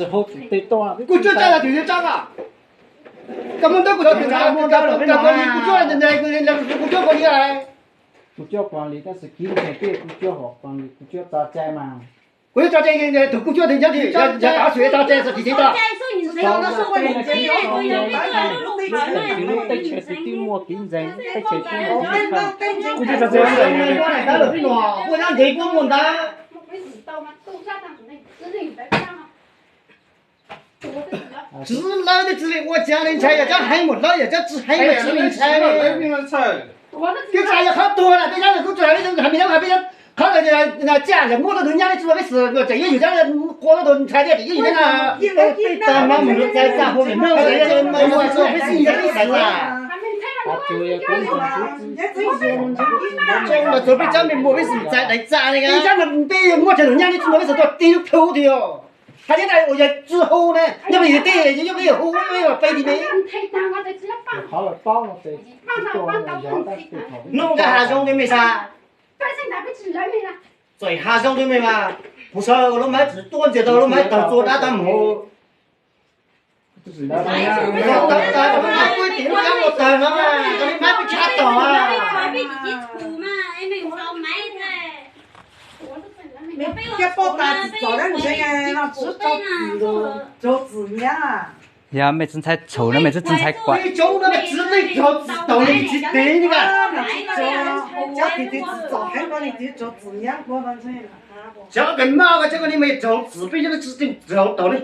tsis hu tus twg tuaj. Kuv cuab tsaib los tus twg tsaib a? Koj muab ntawv kuv cov tus ntawd, kuv cuab ntawv, kuv cuab kuv li. Kuv cuab kuv li tab sis kiv ntses tej kuv cuab hom, kuv cuab tso cai mas. Kuv yuav tso cai, tus kuv cuab tus nyob tim, yog tav su tso cai txog tim tim tso. Lub teb chaws twb muaj kiv ntses, teb chaws twb muaj kiv ntses. Kuv tsis tso cai, kuv nyob ntev kuv muaj ntawv. Tsis lawv twb tsis li ua cas li ntshai, yog cov heev mus lawv, yog cov tsis heev mas tsis li ntshai. Twb tsis yog qhov tuag na, peb yog kuv tsis hais li, hais me yog hais peb qhov ntawd, tsis yog muab tau tus nyab li tsis muaj peev xwm, tseem yuav yus cov qua tau tus ntshai thiab, tseem yuav yus cov na. Peb tau no mus txais txaj hauv lwm hnub, peb xwm ntxais txaj. Tsuas peb cov me muaj peev xwm txais daim txaj li, peb cov peb muab tau tus nyab li tsis muaj peev xwm tuaj tig lub plhu tiag. Hais tias uas yog tsis hu ne, nyob peb yog tij, nyob peb yog hu, peb yog peb li ne. Hnub no hav zoov twb me sas, txawm hav zoov twb me mas, kuv sawv ua lub maiv tsis tuaj ntxias tau lub maiv tawg txua dab tab mus. Tawg tawg, kuv tim lub kab ua tawg no, tau li maiv peb tsis ab tom. Thiab poj tas tsis txaus dab ntsev no, tsis txaus txim, txaus txim nyab. Yog mej tsi ntxhais txhaum no mej tsi ntxhais kuam. Tsob no mej tsi txaus txim taus li tsis tiv li. Cov tib tib tsis txaus heev ko li tsis txaus txim nyab ua no ntxhais. Cov kws noj ko cov ko li mej txaus txim peb cov tsi txaus taus li.